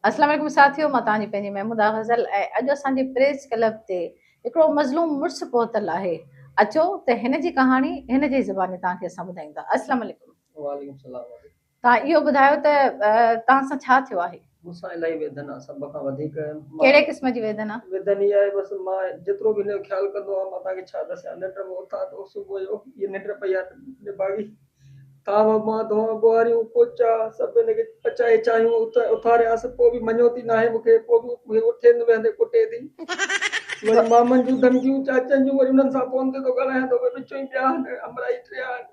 اسلام عليڪم ساٿيو مان توهان جي پنهنجي محموده غزل ۽ اڄ اسان جي پريس ڪلب تي هڪڙو مظلوم مڙس پهتل آهي اچو ته هن جي ڪهاڻي هن جي زباني توهان کي اسان ٻڌايون ٿا اسلام عليڪم. وعليڪم السلام. توهان اهو ٻڌايو ته توهان سان ڇا ٿيو آهي؟ مون سان الاهي ويڌن آ سڀ کان وڌيڪ. ڪهڙي قسم جي ويڌن آ؟ ويڌن اها آهي بس مان جيترو به هن جو خيال ڪندو آهيان مان توهان کي ڇا ڏسيان ننڊ مان اٿان ٿو صبح جو هيء ننڊ پئي آ نڀاڳي ٿانو مان ڌوئان ٻهاريون پوچا سڀ هن کي پچائي چاهيون اٿاريانس پوء به مڃيو ٿي ناهي مون کي پوء به مون کي اٺي نه ويهندي ڪٽي ٿي وري مامن جون ڌمڪيون چاچن جون وري انهن سان فون تي ٿو ڳالهايان ته اهي وچون ئي پيا آهن همراهه ئي ٽريا آهن.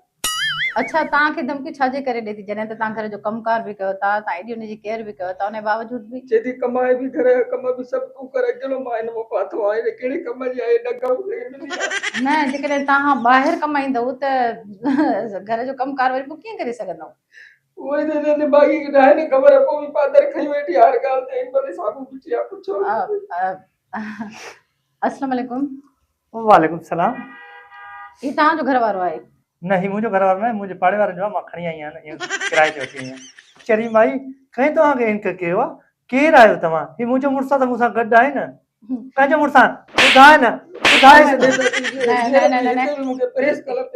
اڇا توهان کي ڌمڪيون ڇا جي ڪري ڏي ٿي جڏهن ته توهان گهر جو ڪم ڪار به ڪيو ٿا توهان ايڏي ان جي ڪيئر به ڪيو ٿا ان جي باوجود به. چئي ٿي ڪمائي به گهر جا ڪم به سڀ تون ڪر اڪيلو مان هن مان ڦاٿو آهيان هن ڪهڙي ڪم جي آهي ڏنگ مون کي ملي آهي. نه جيڪڏهن توهان ٻاهر ڪمائيندؤ ته گهر جو ڪم ڪار وري پوء ڪيئن ڪري سگهندؤ. اهو ئي ته هن نڀاڳي کي ناهي نه خبر پوء به پادر کنيو ويٺي آهي هر ڳالهه تي هن ڀلي سامهون بيٺي آهي پڇو. السلام عليڪم. وعليڪم السلام. هي توهان جو گهر وارو آهي؟ نه هي منهنجو گهر وارو ناهي منهنجي پاڙي وارن جو آهي مان کڻي آئي آهيان اهو ڪرائي تي وٺي آئي آهيان. چري مائي ڪنهن توهان کي انڪ ڪيو آهي؟ ڪير آهيو توهان؟ هي منهنجو مڙس آهي ته مون سان گڏ آهي نه. ڪنهن جو مڙس آهي؟ ٻڌاء نه ٻڌاء نه نه نه نه نه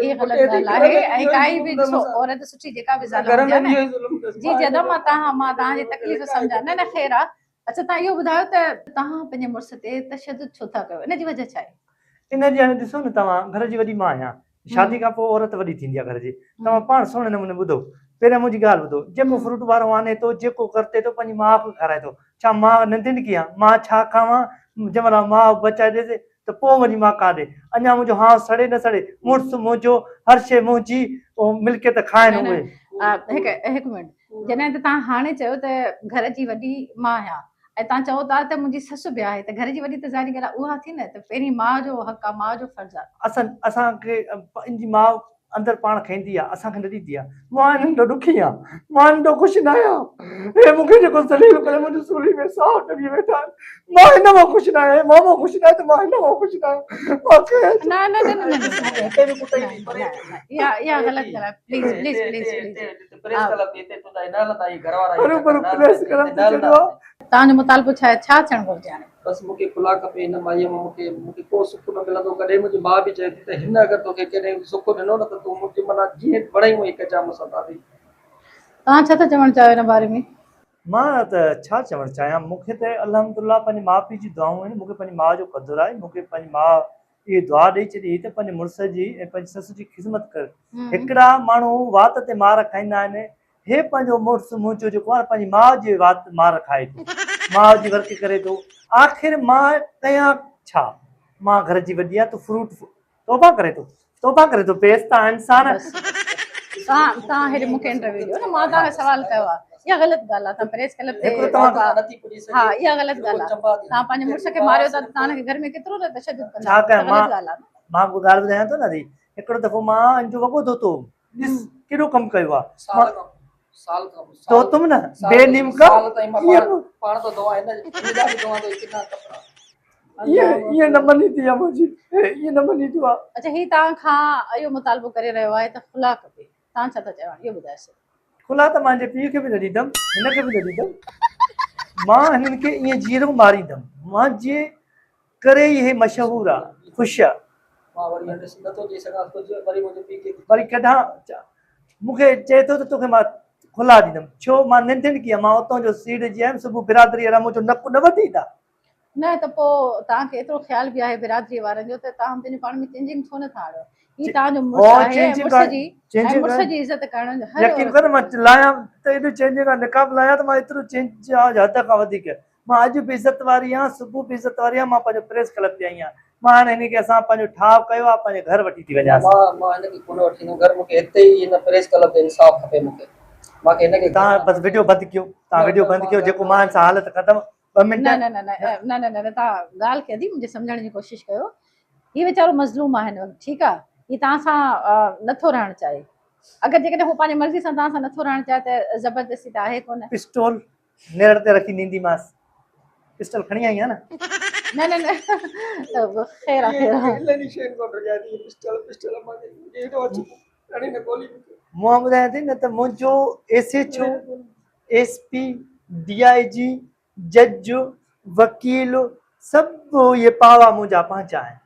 هي غلط ڳالهه آهي ۽ ڪائي به ڏسو عورت سٺي جيڪا به زال هوندي آهي نه جي جي ادا مان توهان مان توهان جي تڪليف سمجهان نه نه خير آهي اڇا توهان اهو ٻڌايو ته توهان پنهنجي مڙس تي تشدد ڇو ٿا ڪيو ان جي وجه ڇا آهي؟ ان جي هاڻي ڏسو نه توهان گهر جي وڏي مان آهيان شادي کان پوء عورت وڏي ٿيندي آهي گهر جي توهان پاڻ سهڻي نموني ٻڌو پهريان منهنجي ڳالهه ٻڌو جيڪو فروٽ وارو آني ٿو جيڪو ڪرتي ٿو پنهنجي ماء کي کارائي ٿو ڇا ماء ننڌڻڪي آهي مان ڇا کاوان جنهن مهل ماء بچائي ڏيس ته پوء وڃي مان کاڌي اڃا منهنجو هانء سڙي نه سڙي مڙس منهنجو هر شيء منهنجي ملڪيت کائن اهي. هڪ هڪ منٽ جڏهن ته توهان هاڻي چيو ته گهر جي وڏي مان آهيان ۽ توهان چئو ٿا ته منهنجي سس به آهي ته گهر جي وڏي ته ظاهري ڳالهه آهي اها ٿي نه ته پهرين ماء جو حق آهي ماء جو فرض آهي. اسان اسان کي ان جي ماء اندر پاڻ کائيندي آهي اسان کي نه ڏيندي آهي مان انهن ڏو ڏکي آهيان مان انهن ڏو خوش نه آهيان هي مون کي جيڪو ذليل ڪري منهنجي سولي ۾ ساهه ٽنگي ويٺا آهن مان هن مان خوش نه آهيان مان مان خوش نه آهيان ته مان هن مان خوش نه آهيان مان کي نه نه نه نه نه هتي به ڪٽئي ٿي پري اها اها غلط ڳالهه آهي please please please please press club تي هتي تنهنجا نه هلندا هي گهر وارا هروڀرو پريس ڪلب تي چڙهيو آهي. توهان جو مطالبو ڇا آهي ڇا ٿيڻ گهرجي هاڻي؟ بس مون کي کلا کپي هن مائيء مان مون کي مون کي ڪو سک نه ملندو ڪڏهن منهنجي ماء به چئي ٿي ته هن اگر توکي ڪڏهن به سک ڏنو نه ته تون منهنجي معنيٰ جيئن وڻئي اونئين ڪجان مون سان دادي. توهان ڇا ٿا چوڻ چاهيو ان باري ۾؟ مان ته ڇا چوڻ چاهيان مون کي ته الحمدالله پنهنجي ماء پيء جون دعائون آهن مون کي پنهنجي ماء جو قدر آهي مون کي پنهنجي ماء اهي دعا ڏئي ڇڏي هئي ته پنهنجي مڙس جي ۽ پنهنجي سس جي خذمت ڪر. هڪڙا ماڻهو وات تي مار کائيندا آهن، هي پنهنجو مڙس منهنجو جيڪو آهي پنهنجي ماء جي وات مار کائي ٿو، ماء جي ورڪ ڪري ٿو، آخر مان ڪيان ڇا؟ مان گهر جي وڏي آهيان، تون فروٽ توبه ڪري ٿو، توبه ڪري ٿو پيس تان انسان. بس تان تان هيڏي مونکي انٽرويو ڏيو نه مان توهان کي سوال ڪيو آهي اها غلط ڳالهه آهي تان پريس ڪلب تي هڪڙو توهان نٿي پڄي ها سگهي اها غلط ڳالهه آهي تان پنهنجي مڙس کي ماريو ٿا تان کي گهر ۾ ڪيترو نه تشدد ڪندا ڇا ڪيان غلط مان ڳالهه آهي نه مان ڪو ڳالهه ٻڌايان ٿو نه ٿي هڪڙو دفعو مان ان جو وڳو ڌوتو هوم ڏس ڪيڏو ڪم ڪيو آهي سال کان سال کان ڌوتم نه بي نيم کا سال تائين مان پاڻ پاڻ ٿو ڌوئان هن هن جا به ڌوئان ٿو ڪنا ڪپڙا ائين ائين نه مڃي ٿي آ منهنجي ائين نه مڃي ٿو آ. اڇا هي توهان کان اهو مطالبو ڪري رهيو آهي ته خلا کپي توهان ڇا ٿا چئو هاڻي اهو ٻڌايو سر. خلا ته مان جي پيء کي به نه ڏيندم هن کي به نه ڏيندم مان هنن کي ائين جيئرو ماريندم مان جي ڪري ئي هي مشهور آ خوش آ. مان وري هن ڏس نٿو چئي سگهان ڪجهه وري منهنجي پيء کي. وري ڪڍان مون کي چئي ٿو ته توکي مان خلا ڏيندم ڇو مان ننڌڻڪي آهيان مان اتان جو سيڙجي آيم صبح برادري وارا منهنجو نڪ نه وڍيندا. نه ته پوء توهان کي ايترو خيال به آهي برادريء وارن جو ته توهان پنهنجو پاڻ ۾ چينجنگ ڇو نه ٿا آڻيو؟ هي توهان جو مڙس آهي ۽ مڙس جي ۽ مڙس جي عزت ڪرڻ هر يقين ڪر مان لاهيان ته ايڏو چينجنگ آهي نقاب لاهيان ته مان ايترو چينج آهي حد کان وڌيڪ مان اڄ به عزت واري آهيان صبح به عزت واري آهيان مان پنهنجو پريس ڪلب تي آئي آهيان مان هاڻي هن کي اسان پنهنجو ٺاهه ڪيو آهي پنهنجي گهر وٺي ٿي وڃانس. مان مان هن کي ڪونه وٺي ايندم گهر مون کي هتي ئي هن پريس ڪلب تي انصاف کپي مون کي مان کي هن کي توهان بس وڊيو بند ڪيو توهان وڊيو بند ڪيو جيڪو مان هن سان حالت ڪندم ٻه منٽ. نه نه نه نه نه نه نه توهان ڳالهه کي ادي منهنجي سمجهڻ جي ڪوشش ڪيو هي ويچارو مظلوم آهي هن وقت ٺيڪ آ هي توهان سان نٿو رهڻ چاهي اگر جيڪڏهن هو پنهنجي مرضي سان توهان سان نٿو رهڻ چاهي ته زبردستي ته آهي ڪونه. پسٽول نرڙ تي رکي نينديمانس. پسٽل کڻي آئي آهين نه. نه نه نه خير آ خير آ. الائي شين کان ڊڄان ٿي پسٽل پسٽل مان ايڏو اچ کڻي نه گولي. مون ٻڌايان ٿي نه ته منهنجو S H O S P, D I G, جج وڪيل سڀ اهي پاوا منهنجا پنهنجا آهن.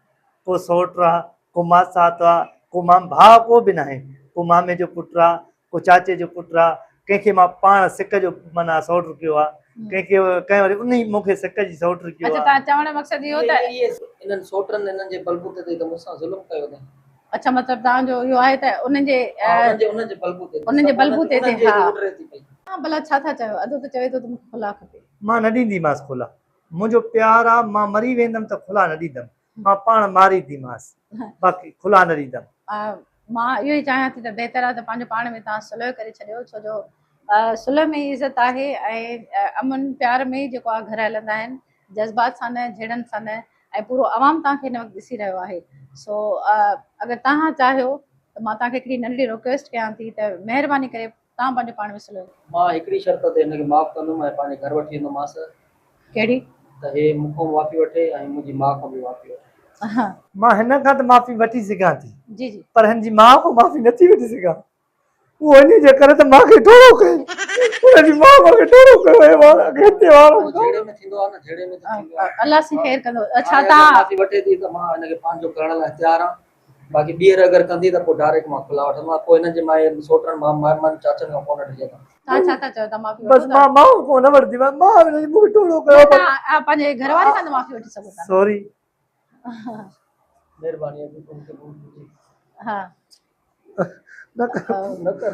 ڪو سئوٽ آ، ڪو ماسات آ، ڪو مام ڀاء ڪو به ناهي، ڪو مامي جو پٽ آ، ڪو چاچي جو پٽ آ، ڪنهن کي مان پاڻ سڪ جو معنيٰ سئوٽ ڪيو آ، ڪنهن کي ڪنهن وري انهي مون کي سڪ جي سئوٽ ڪيو اڇا آ. توهان چوڻ جو مقصد اهو ته. اهي انهن سئوٽن انهن جي بلبوتي تي ته مون سان ظلم ڪيو اٿن. اڇا مطلب توهان جو اهو آهي ته انهن جي ها انهن جي انهن جي بلبوتي تي انهن جي سڀ بلبوتي تي انهن جي ها. آرڊر تي پئي. توهان ڀلا ڇا ٿا چاهيو؟ ادو ته چوي ٿو ته مون کي خلا کپي. مان نه ڏينديمانس خلا. منهنجو پيار آ مان مري ويندم ته خلا نه ڏيندم. مان پاڻ مارينديمانس باقي خلا نه ڏيندم. مان اهو ئي چاهيان ٿي ته بهتر آهي ته پنهنجو پاڻ ۾ توهان صلح ڪري ڇڏيو ڇو جو صلح ۾ ئي عزت آهي ۽ امن پيار ۾ ئي جيڪو آهي گهر هلندا آهن جذبات سان نه جهيڙن سان نه ۽ پورو عوام توهان کي هن وقت ڏسي رهيو آهي سو اگر توهان چاهيو ته مان توهان کي هڪڙي ننڍڙي رڪويسٽ ڪيان ٿي ته مهرباني ڪري توهان پنهنجو پاڻ ۾ صلح ڪيو. مان هڪڙي شرط تي هن کي معاف ڪندم ۽ پنهنجي گهر وٺي ويندومانس. ڪهڙي؟ ته هي مون کان به معافي وٺي ۽ منهنجي ماء کان به معافي وٺي. مان هن کان ته معافي وٺي سگهان ٿي. جي جي. پر هن جي ماء کان معافي نه ٿي وٺي سگهان. اهو انهي جي ڪري ته مان کي ٽوڙو ڪيائين. هن جي ماء مان کي ٽوڙو ڪيو ۽ مان هتي وارو. جهيڙي ۾ ٿيندو آهي نه جهيڙي ۾ ته ٿيندو آهي. الله سين خير ڪندو. اڇا هاڻي اگر توهان. معافي وٺي ٿي ته مان هن کي پنهنجو ڪرڻ لاء تيار آهيان. باقي ٻيهر اگر ڪندي ته پوء ڊائريڪٽ مان کلا وٺندومانس پوء هنن جي مائي سوٽن مان مامن چاچن کان ڪونه ڊڄندم. توهان ڇا ٿا چئو توهان معافي بس وٺو ٿا؟ مان ماء کان نه وٺنديمانس ماء هن جي مون کي ٽوڙو ڪيو. نه توهان پنهنجي گهر واري کان ته معافي وٺي سگهو ٿا. سوري. مهرباني ادي تون مون کي ڀول ٿي. ها. نه ڪر. نه ڪر.